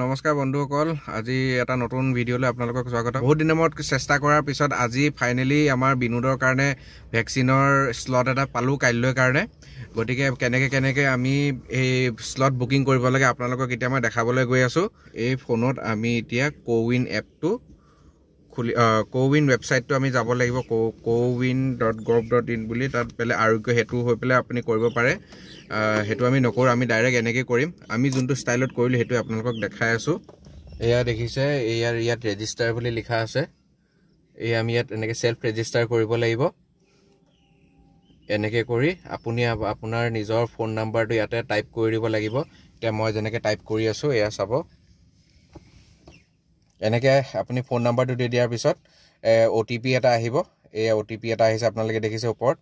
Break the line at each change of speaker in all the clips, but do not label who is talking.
নমস্কাৰ বন্ধুসকল, আজি এটা নতুন ভিডিঅ'লৈ আপোনালোকক স্বাগতম। বহুত দিনৰ মূৰত চেষ্টা কৰাৰ পিছত আজি ফাইনেলি আমাৰ বিনোদৰ কাৰণে ভেকচিনৰ স্লট এটা পালোঁ কাইলৈৰ কাৰণে। গতিকে কেনেকৈ কেনেকৈ আমি এই স্লট বুকিং কৰিব লাগে আপোনালোকক এতিয়া মই দেখাবলৈ গৈ আছোঁ। এই ফোনত আমি এতিয়া কোউইন এপটো খুলি কোউইন ৱেবছাইটটো আমি যাব লাগিব, cowin.gov.in বুলি তাত পেলাই আৰোগ্য সেতু হৈ পেলাই আপুনি কৰিব পাৰে। সেইটো আমি নকৰোঁ, আমি ডাইৰেক্ট এনেকৈ কৰিম। আমি যোনটো ষ্টাইলত কৰিলোঁ সেইটো আপোনালোকক দেখাই আছোঁ। এয়া দেখিছে, এয়া ইয়াত ৰেজিষ্টাৰ বুলি লিখা আছে। এই আমি ইয়াত এনেকৈ চেল্ফ ৰেজিষ্টাৰ কৰিব লাগিব। এনেকৈ কৰি আপুনি আপোনাৰ নিজৰ ফোন নাম্বাৰটো ইয়াতে টাইপ কৰি দিব লাগিব। এতিয়া মই যেনেকৈ টাইপ কৰি আছোঁ এয়া চাব। এনেকৈ আপুনি ফোন নাম্বাৰটো দি দিয়াৰ পিছত অ' টি পি এটা আহিব। এই অ' টি পি এটা আহিছে, আপোনালোকে দেখিছে ওপৰত।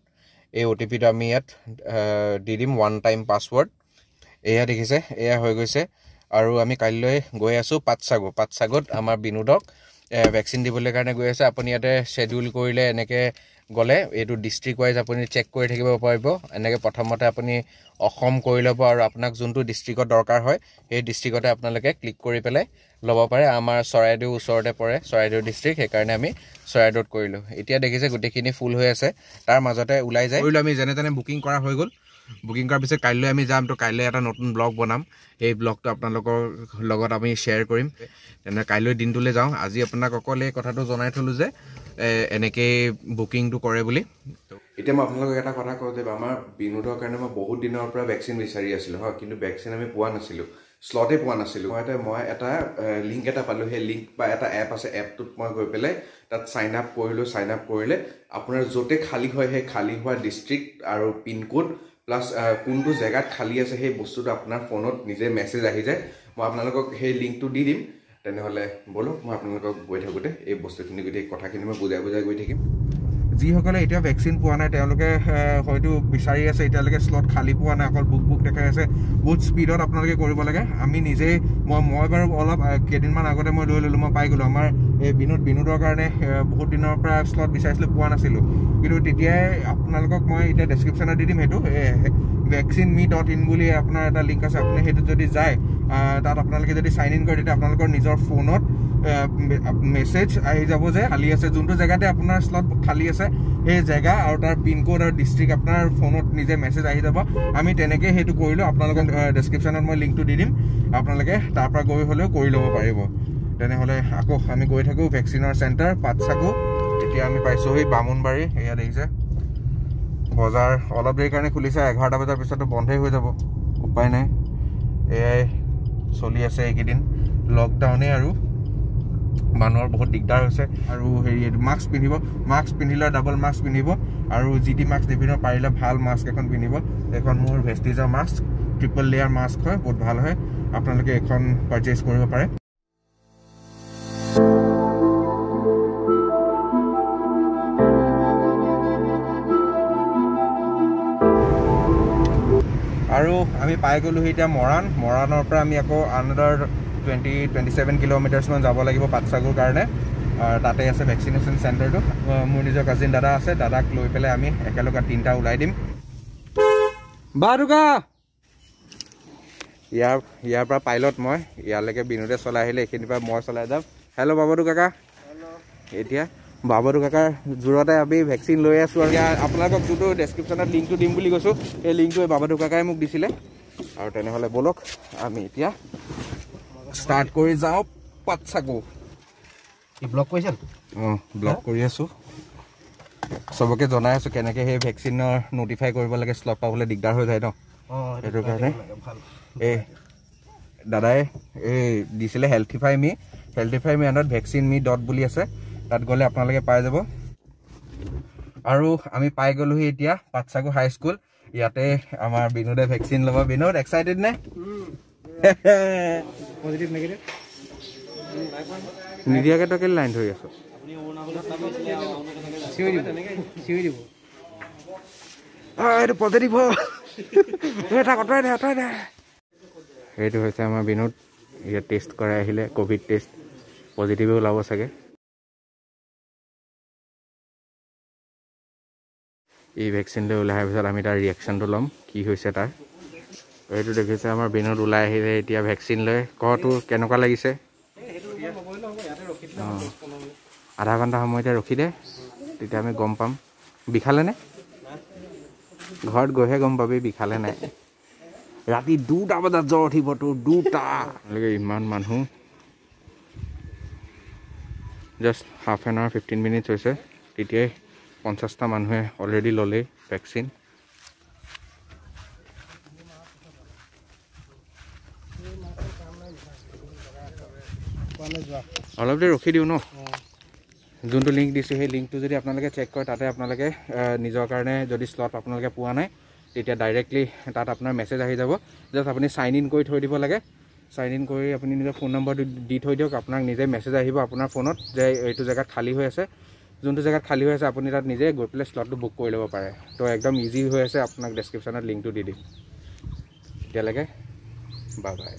এই অ' টি পিটো আমি ইয়াত দি দিম, ওৱান টাইম পাছৱৰ্ড। এয়া দেখিছে, এয়া হৈ গৈছে। আৰু আমি কাইলৈ গৈ আছোঁ পাটসাগু। পাটসাগুত আমাৰ বিনোদক ভেকচিন দিবলৈ কাৰণে গৈ আছে। আপুনি ইয়াতে শ্বেডিউল কৰিলে এনেকৈ গ'লে এইটো ডিষ্ট্ৰিক্ট ৱাইজ আপুনি চেক কৰি থাকিব পাৰিব। এনেকৈ প্ৰথমতে আপুনি অসম কৰি ল'ব আৰু আপোনাক যোনটো ডিষ্ট্ৰিক্টত দৰকাৰ হয় সেই ডিষ্ট্ৰিক্টতে আপোনালোকে ক্লিক কৰি পেলাই ল'ব পাৰে। আমাৰ চৰাইদেউ ওচৰতে পৰে, চৰাইদেউ ডিষ্ট্ৰিক্ট, সেইকাৰণে আমি চৰাইদেউত কৰিলোঁ। এতিয়া দেখিছে গোটেইখিনি ফুল হৈ আছে, তাৰ মাজতে ওলাই যায়। কৰিলোঁ আমি যেনে তেনে বুকিং কৰা হৈ গ'ল। বুকিং কৰাৰ পিছত কাইলৈ আমি যাম। তো কাইলৈ এটা নতুন ব্লগ বনাম, সেই ব্লগটো আপোনালোকৰ লগত আমি শ্বেয়াৰ কৰিম। তেনে কাইলৈ দিনটোলৈ যাওঁ। আজি আপোনাক অকল এই কথাটো জনাই থ'লোঁ যে এনেকেই বুকিংটো কৰে বুলি। এতিয়া মই আপোনালোকক এটা কথা কওঁ যে আমাৰ বিনোদৰ কাৰণে মই বহুত দিনৰ পৰা ভেকচিন বিচাৰি আছিলোঁ হয়, কিন্তু ভেকচিন আমি পোৱা নাছিলোঁ, স্লটেই পোৱা নাছিলোঁ। মই এটা লিংক এটা পালোঁ, সেই লিংক বা এটা এপ আছে, এপটোত মই গৈ পেলাই তাত চাইন আপ কৰিলোঁ। চাইন আপ কৰিলে আপোনাৰ য'তে খালী হয় সেই খালী হোৱা ডিষ্ট্ৰিক্ট আৰু পিনক'ড প্লাছ কোনটো জেগাত খালী আছে সেই বস্তুটো আপোনাৰ ফোনত নিজে মেছেজ আহি যায়। মই আপোনালোকক সেই লিংকটো দি দিম। তেনেহ'লে ব'লক, মই আপোনালোকক গৈ থাকোঁতে এই বস্তুখিনি গোটেই কথাখিনি মই বুজাই বুজাই গৈ থাকিম। যিসকলে এতিয়া ভেকচিন পোৱা নাই তেওঁলোকে হয়তো বিচাৰি আছে, এতিয়ালৈকে স্লট খালী পোৱা নাই, অকল বুক বুক দেখাই আছে। বহুত স্পীডত আপোনালোকে কৰিব লাগে। আমি নিজেই মই বাৰু অলপ কেইদিনমান আগতে মই লৈ ল'লোঁ, মই পাই গ'লোঁ। আমাৰ এই বিনোদৰ কাৰণে বহুত দিনৰ পৰা স্লট বিচাৰিছিলোঁ, পোৱা নাছিলোঁ। কিন্তু তেতিয়াই আপোনালোকক মই এতিয়া ডেছক্ৰিপশ্যনত দি দিম সেইটো vaccineme.in বুলি আপোনাৰ এটা লিংক আছে। আপুনি সেইটোত যদি যায় তাত আপোনালোকে যদি চাইন ইন কৰে তেতিয়া আপোনালোকৰ নিজৰ ফোনত মেছেজ আহি যাব যে খালী আছে, যোনটো জেগাতে আপোনাৰ স্লট খালী আছে সেই জেগা আৰু তাৰ পিনক'ড আৰু ডিষ্ট্ৰিক্ট আপোনাৰ ফোনত নিজে মেছেজ আহি যাব। আমি তেনেকৈ সেইটো কৰিলোঁ। আপোনালোকক ডেছক্ৰিপশ্যনত মই লিংকটো দি দিম, আপোনালোকে তাৰ পৰা গৈ হ'লেও কৰি ল'ব পাৰিব। তেনেহ'লে আকৌ আমি গৈ থাকোঁ ভেকচিনৰ চেণ্টাৰ পাটসাগু। এতিয়া আমি পাইছোঁহি বামুণবাৰী। এয়া দেখিছে বজাৰ অলপ দেৰিৰ কাৰণে খুলিছে, 11টা বজাৰ পিছতো বন্ধেই হৈ যাব, উপায় নাই। এয়াই চলি আছে এইকেইদিন লকডাউনেই, আৰু মানুহৰ বহুত দিগদাৰ হৈছে। আৰু হেৰি মাস্ক পিন্ধিব, মাস্ক পিন্ধিলে ডাবল মাস্ক পিন্ধিব, আৰু যি টি মাস্ক নিপিন্ধিব, পাৰিলে ভাল মাস্ক এখন পিন্ধিব। এইখন মোৰ ভেষ্টিজৰ মাস্ক, ট্ৰিপল লেয়াৰ মাস্ক হয়, বহুত ভাল হয়। আপোনালোকে এইখন পাৰচেজ কৰিব পাৰে। আৰু আমি পাই গ'লোহি এতিয়া মৰাণ। মৰাণৰ পৰা আমি আকৌ আনাডাৰ 27 কিলোমিটাৰ্ছমান যাব লাগিব পাটসাগুৰ কাৰণে। তাতে আছে ভেকচিনেশ্যন চেণ্টাৰটো। মোৰ নিজৰ কাজিন দাদা আছে, দাদাক লৈ পেলাই আমি একেলগে তিনিটা ওলাই দিম। বাৰুকা ইয়াৰ পৰা পাইলট মই, ইয়ালৈকে বিনোদে চলাই আহিলে, এইখিনিৰ পৰা মই চলাই যাম। হেল্ল' বাবাদু কাকা। এতিয়া বাবাদু কাকাৰ জোৰতে আমি ভেকচিন লৈ আছোঁ। আৰু আপোনালোকক যোনটো ডেছক্ৰিপশ্যনত লিংকটো দিম বুলি কৈছোঁ, সেই লিংকটো এই বাবাদু কাকাই মোক দিছিলে। আৰু তেনেহ'লে ব'লক আমি এতিয়া ষ্টাৰ্ট কৰি যাওঁ পাটসাগু।
ব্লগ কৰিছে?
অঁ, ব্লগ কৰি আছোঁ, চবকে জনাই আছোঁ কেনেকৈ সেই ভেকচিনৰ নটিফাই কৰিব লাগে। স্লট পাবলৈ দিগদাৰ হৈ যায় ন, সেইটো কাৰণে এই দাদাই এই দিছিলে হেল্থিফাই মি। হেল্থিফাই মি আণ্ডাৰত ভেকচিন মি ডট বুলি আছে, তাত গ'লে আপোনালোকে পাই যাব। আৰু আমি পাই গ'লোহি এতিয়া পাটসাগু হাইস্কুল। ইয়াতে আমাৰ বিনোদে ভেকচিন ল'ব। বিনোদ এক্সাইটেড নে? নিদিয়াকে তই কেলে লাইন ধৰি আছ? এইটো পজিটিভ। আঁতৰাই দে, আঁতৰাই দে। সেইটো হৈছে আমাৰ বিনোদ, ইয়াত টেষ্ট কৰাই আহিলে, ক'ভিড টেষ্ট পজিটিভে ওলাব চাগে। এই ভেকচিনটো ওলাই অহাৰ পিছত আমি তাৰ ৰিয়েকশ্যনটো ল'ম, কি হৈছে তাৰ। এইটো দেখিছে আমাৰ বিনোদ ওলাই আহিছে এতিয়া ভেকচিন লৈ। ক তোৰ কেনেকুৱা লাগিছে? অঁ, আধা ঘণ্টা সময় এতিয়া ৰখি দে, তেতিয়া আমি গম পাম। বিষালেনে? ঘৰত গৈহে গম পাবি বিষালে নাই। ৰাতি 2টা বজাত জ্বৰ উঠিব তোৰ, 2টা। ইমান মানুহ, just half an hour 15 minutes হৈছে, তেতিয়াই 50টা মানুহে অলৰেডি ল'লেই ভেকচিন। অলপ দেৰি ৰখি দিওঁ ন। যোনটো লিংক দিছোঁ সেই লিংকটো যদি আপোনালোকে চেক কৰে, তাতে আপোনালোকে নিজৰ কাৰণে যদি শ্লট আপোনালোকে পোৱা নাই, তেতিয়া ডাইৰেক্টলি তাত আপোনাৰ মেছেজ আহি যাব। জাষ্ট আপুনি চাইন ইন কৰি থৈ দিব লাগে। চাইন ইন কৰি আপুনি নিজৰ ফোন নম্বৰটো দি থৈ দিয়ক, আপোনাক নিজে মেছেজ আহিব আপোনাৰ ফোনত যে এইটো জেগাত খালী হৈ আছে। যোনটো জেগাত খালী হৈ আছে আপুনি তাত নিজে গৈ পেলাই শ্লটটো বুক কৰি ল'ব পাৰে। তো একদম ইজি হৈ আছে, আপোনাক ডেছক্ৰিপশ্যনত লিংকটো দি দিম। তেতিয়ালৈকে বাই বাই।